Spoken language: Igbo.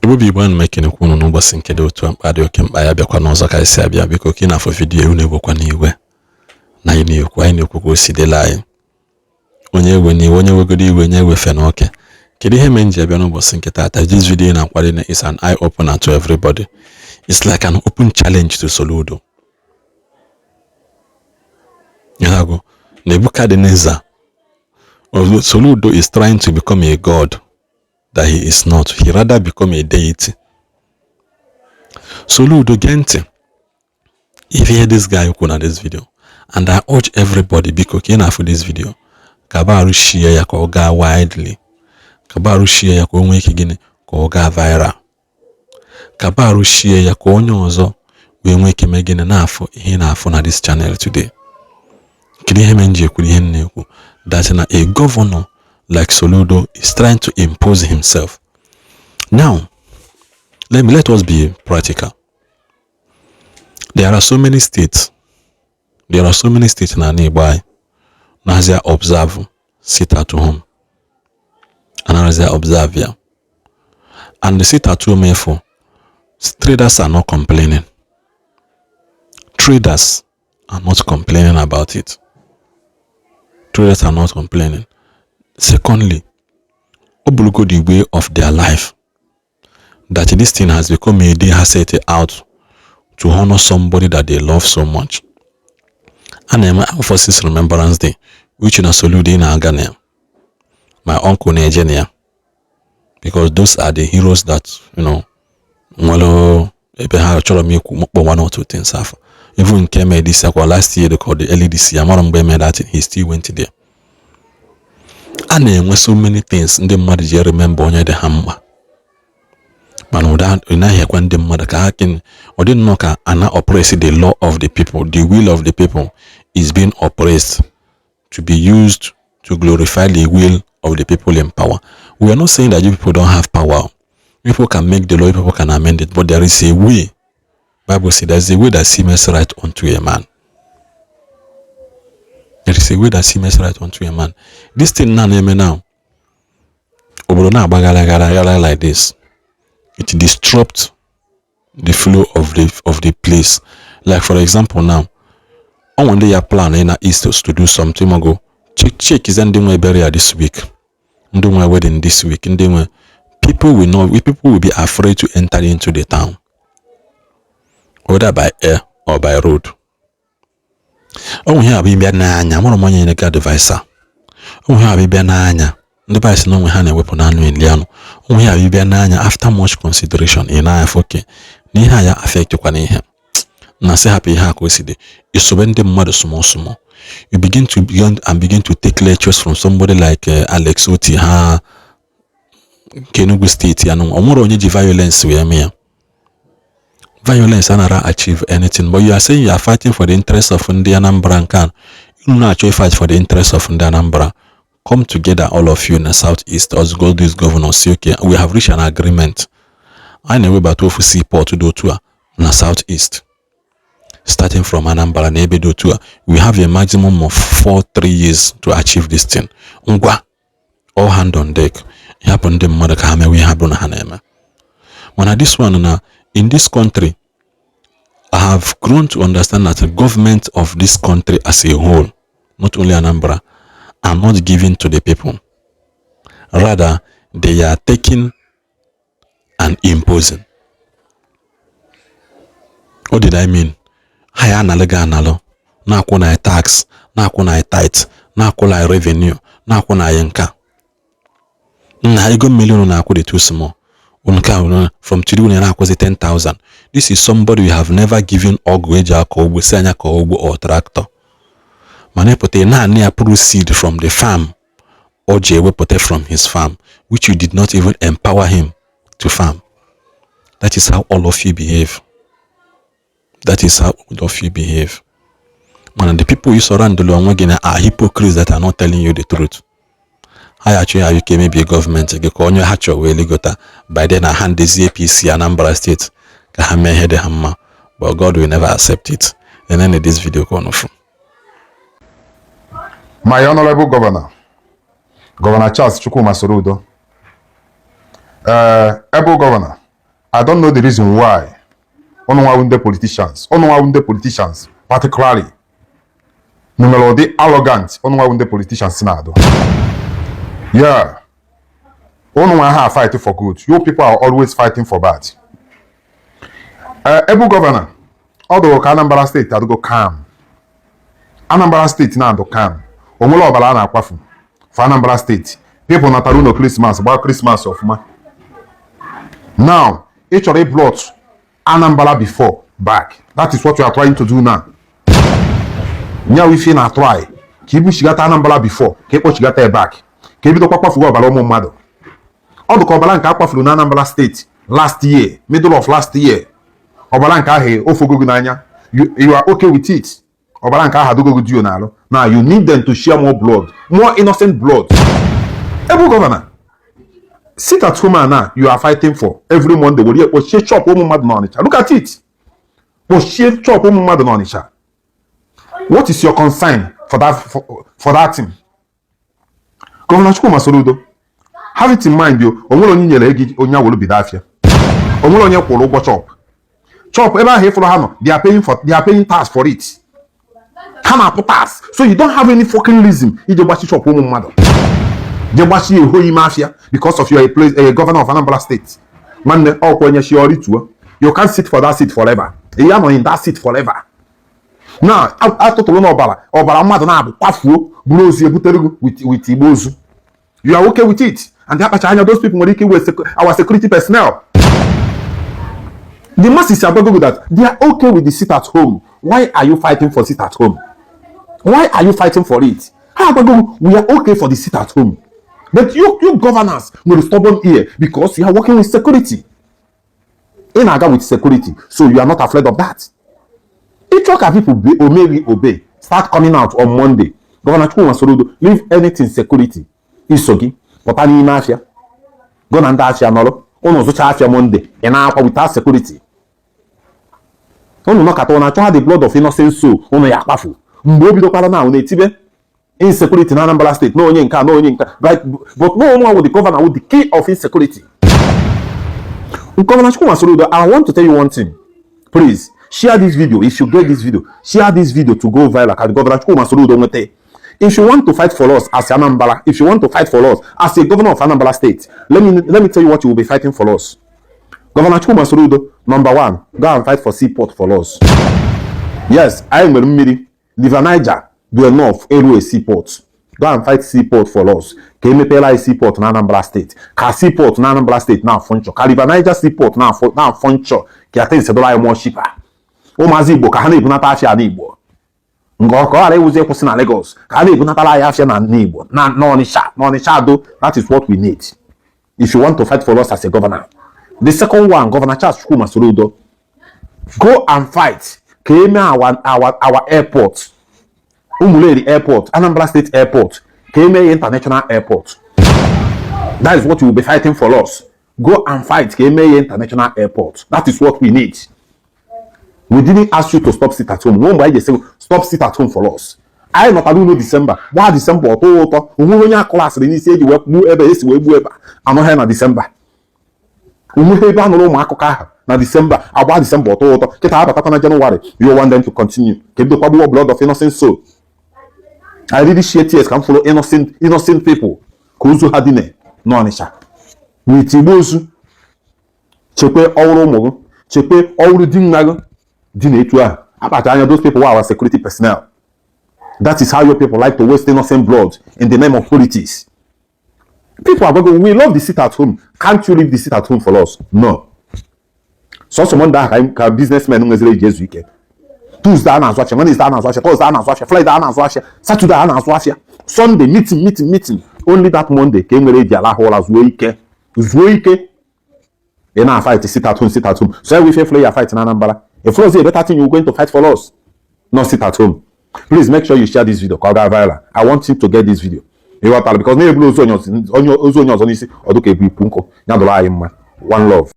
Igbo bụ Igbo, ana m ekenekwa unu n'ụbọchị nke dị otu a. Mkpa dị oke mkpa ya bịakwa n'ọzọ ka anyị si abịa. Biko, ka ị na-afụ video, unu ewekwa n'iwe na anyị na-ekwu, anyị na-ekwu ka o si dịla anyị. Onye ewe n'iwe, onye wegodo iwe nye ewefe n'oke. Kedu ihe mere m ji abịa n'ụbọchị nke taata? This video na-akwado na is an eye opener to everybody. It's like an open challenge to Soludo. Ịhago Nebuchadnezzar. Soludo is trying to become a god that he is not. He rather become a deity. Soludo, gee ntị if you hear this guy kwu na this video, and I urge everybody, biko, ka ị na-afụ this video, ka ba share ya ka ọ gaa widely, ka ba share ya ka o nwee ike gịnị, ka ọ gaa viral, ka ba share ya ka onye ọzọ wee nwee ike mee gịnị, na-afụ ihe ị na-afụ na this channel today. Kedu ihe mere m ji ekwuru ihe m na-ekwu that na a governor like Soludo is trying to impose himself? Now, let us be practical. There are so many states, there are so many states na ala Igbo anyị na-azịa observe sit at home, anaghịzịa observe ya. And the sit at home for traders are not complaining. Traders are not complaining about it. Traders are not complaining. Secondly, ọ bụrụgo the way of their life that this thing has become a day has set out to honor somebody that they love so much. A na-eme Armed Forces Remembrance Day, which na Soludo na-aga na ya, my uncle na-eje na ya, because those are the heroes that nwere ebe ha chọrọ m ikwu mkpọ one or two things afọ. Even nke mere this year, last year, they called the early this year, amara mgbe eme that thing, he still went there. A na-enwe so many things ndị mmadụ ji remember onye dị ha mma, mana ụda ị naghị ekwe ndị mmadụ ka ha kin. Ọ dị nnọọ ka ana oppress the law of the people. The will of the people is being oppressed to be used to glorify the will of the people in power. We are not saying that you people don't have power. People can make the law, people can amend it, but there is a way. Bible says there is a way that seemeth right unto a man. There is a way that seemeth right unto a man. This thing now na-eme now, obodo na-agba gara gara gara like this, it disrupt the flow of the place. Like, for example, now ọ ndị ya plan na east to do something, mago check check is ndị nwe burial this week, ndị nwe wedding this week, ndị nwe people will not, people will be afraid to enter into the town, whether by air or by road. Ọ nwe ihe abụ ịbịa n'anya mụrụ m onye nyere gị advice a. Ọ nwe ihe abụ ịbịa n'anya, ndị be sị na onwe ha na-ewepụ n'anụ eli anụ. Onwe ihe abụ ịbịa n'anya, after much consideration, ị na-afụ oke na ihe a ya affect kwana ihe na sị hapụ ihe a ka o si dị. Isobe ndị mmadụ small small, you begin to begin and begin to take lectures from somebody like Alex Oti ha nke Enugu Steeti ya. Ọ nwere onye ji violence wee mee ya. Violence anara achieve anything, but you are saying you are fighting for the interest of ndị Anambra. Nke a unu na-achọ fight for the interest of ndị Anambra, come together, all of you in the southeast, as go these governors say, "Okay, we have reached an agreement. Anyị na-ewebata ofu seaport dị otu a na southeast, starting from Anambra na ebe dị otu a. We have a maximum of 4, 3 years to achieve this thing. Ngwa, all hand on deck." Hapụ ndị mmadụ ka ha mewe ihe ha bụ na ha na-eme. Mana this one na in this country, I have grown to understand that the government of this country as a whole, not only Anambra, are not giving to the people. Rather, they are taking and imposing. What did I mean? Ha ya analụ gị analụ, na-akwụ na tax, na-akwụ na tithe, na-akwụ na revenue, na-akwụ na anyị nka nna ego mmiri unu na-akwụ dị too small. Nke a from today unu na-akwụzi 10,000. This is somebody we have never given ọgụ eji akọ ugbo, si anya kọọ ugbo or tractor, mana ịpụta naanị ya proceed from the farm o ji ewepụta from his farm, which you did not even empower him to farm. That is how all of you behave. That is how all of you behave. Mana the people you surround onwe gị na are hypocrites that are not telling you the truth. Ha ya achọ ya ike emebie gọọmenti gị ka onye ha chọrọ wee ligota by then na ha ndezi APC Anambra Steeti ka ha mee ihe dị ha mma, but God will never accept it. And then this video ka ọnụ fụ. My Honorable Governor, Governor Charles Chukwuma Soludo, able Governor, I don't know the reason why ụnụ nwa ndị politicians, ụnụ nwa ndị politicians particularly, nwere ụdị arrogant ụnụ nwa ndị politicians na-adụ. Yeah, ụnụ nwa ha fight for good. You people are always fighting for bad. Ebu governor, ọ dụrụ ka Anambra State adụgo calm. Anambra State na-adụ calm. O nwere ọbara a na-akwafu for Anambra State. People natara ụlọ Christmas, gbaa Christmas ọfụma. Now ị chọrọ ịblot Anambra before back. That is what you are trying to do now. Nyawu ife na try ka ibuchigata Anambra before, ka ịkpọchigata ya back, ka ebidokwa kwafugo ọbara ụmụ mmadụ. Ọ dị ka ọbara nke a kwafuru na Anambra State last year, middle of last year, ọbara nke ahụ ofogo gị n'anya. You are okay with it. Ọbara nke ahụ adịgo gị dio n'alụ. Now you need them to share more blood, more innocent blood. Ebu governor, sit at home and now you are fighting for every Monday, were kpochie shop ụmụ mmadụ n'Ọnịcha. Look at it, kpochie shop ụmụ mmadụ n'Ọnịcha. What is your concern for that thing? Governor Chukwuma Soludo, have it in mind yo, o nwere onye nyere ego onye awolu bido afịa, o nwere onye kwụrụ ụgwọ shop. Shop ebe ahụ ịfụrụ ha nọ, they are paying tax for it. Ha na-akwụ tax, so you don't have any fucking reason ije gbachi shop ụmụ mmadụ, je gbachi eho ime afịa because of you are a, place, a governor of Anambra State. Nwanne, ọkwa onye shi ọrịtuo, you can't sit for that seat forever. You are not in that seat forever. Na atụtụrụ na ọbara ọbara mmadụ na-abụ kwafuo buru ozu ebutere gị with igbe ozu. You are okay with it. And akpacha anya, those people nwere ike iwe our security personnel. The masses agwago that they are okay with the sit at home. Why are you fighting for sit at home? Why are you fighting for it? Ha agwago, we are okay for the sit at home, but you governors nwere stubborn ear because you are working with security. Ị na-aga with security, so you are not afraid of that. Ịchọ ka people be omeri obey, start coming out on Monday. Governor Chukwuma Soludo, leave anything security, iso gị pụta n'ime afịa, go na ndị afịa nọrọ. Ụnụ zụcha afịa Monday, ị na-akwa without security. Ụnụ nọkọta, ụnụ achọ ha the blood of innocent soul. Ụnụ ya akpafu mgbe o bidokwara na ụnụ etibe insecurity na Anambra State, na onye nke a, na onye nke a, right? But no one with the governor with the key of insecurity. Governor Chukwuma Soludo, I want to tell you one thing. Please share this video. If you get this video, share this video to go viral ka Governor Chukwuma Soludo nweta. If you want to fight for us as Anambra, if you want to fight for us as a governor of Anambra State, let me tell you what you will be fighting for us. Governor Chukwuma Soludo, number one, go and fight for seaport for us. Yes, anyị nwere mmiri River Niger do enough eru a seaport. Go and fight seaport for us, ka emepeela anyị seaport na Anambra State, ka seaport na Anambra State na-afụ nchọ, ka River Niger seaport na-afụ nchọ, ka things dụrụ anyị more cheaper. Ụmụazị Igbo ka ha na-ebunata afịa n'Igbo nke ka ọ ghara ịwụzi ịkwụsị na Lagos, ka ha na-ebunatara anyị afịa na n'Igbo na n'Ọnịsha, n'Ọnịsha ado. That is what we need if you want to fight for us as a governor. The second one, Governor Charles Chukwuma Soludo, go and fight ka eme our airport, Umuleri Airport, Anambra State Airport, ka eme ya international airport. That is what you will be fighting for us. Go and fight ka eme ya international airport. That is what we need. We didn't ask you to stop sit at home. Nwe mgbe anyị ga-esi stop sit at home for us. Anyị nọtara unu December, gbaa December ọtọ ụtọ. Onweghị onye akụrụ asịrị n'isi eji wee gbuo ebe esi wee gbuo ebe a anọghị na December. Onweghị ebe a nụrụ ụmụ akụkọ ahụ na December. Agba December ọtọ ụtọ. Kịta abatakwa na January, you want them to continue, ka ebidokwa gbuo blood of innocent soul. I really shed tears ka m fụrụ innocent people ka ozu ha dị n'Ọnịcha with igbe ozu. Chekwe ọwụrụ ụmụ gị, chekwe ọwụrụ di nna gị dị na-etu ahụ. Akpacha anya, those people were our security personnel. That is how your people like to waste innocent blood in the name of politics. People are going, we love the sit at home. Can't you leave the sit at home for us? No, sọsọ Monday ahụ ka businessmen nweziri eji ezu ike. Tuesday a na-azụ afịa, Wednesday a na-azụ afịa, Thursday a na-azụ afịa, Friday a na-azụ afịa, Saturday a na-azụ afịa, Sunday meeting, meeting, meeting. Only that Monday ka e nwere eji alahụ ụra zuo ike, zuo ike. Ị na-fight sit at home, sit at home. So every fair ya fight na Anambra, if us a better thing you going to fight for us, not sit at home. Please make sure you share this video ka ọ gaa viral. I want him to get this video. Ịghọtara? Because na-eburu ozu onye ọzọ n'isi ọdụ ka ebu ipu nkụ ya dụrụ anyị mma. One love.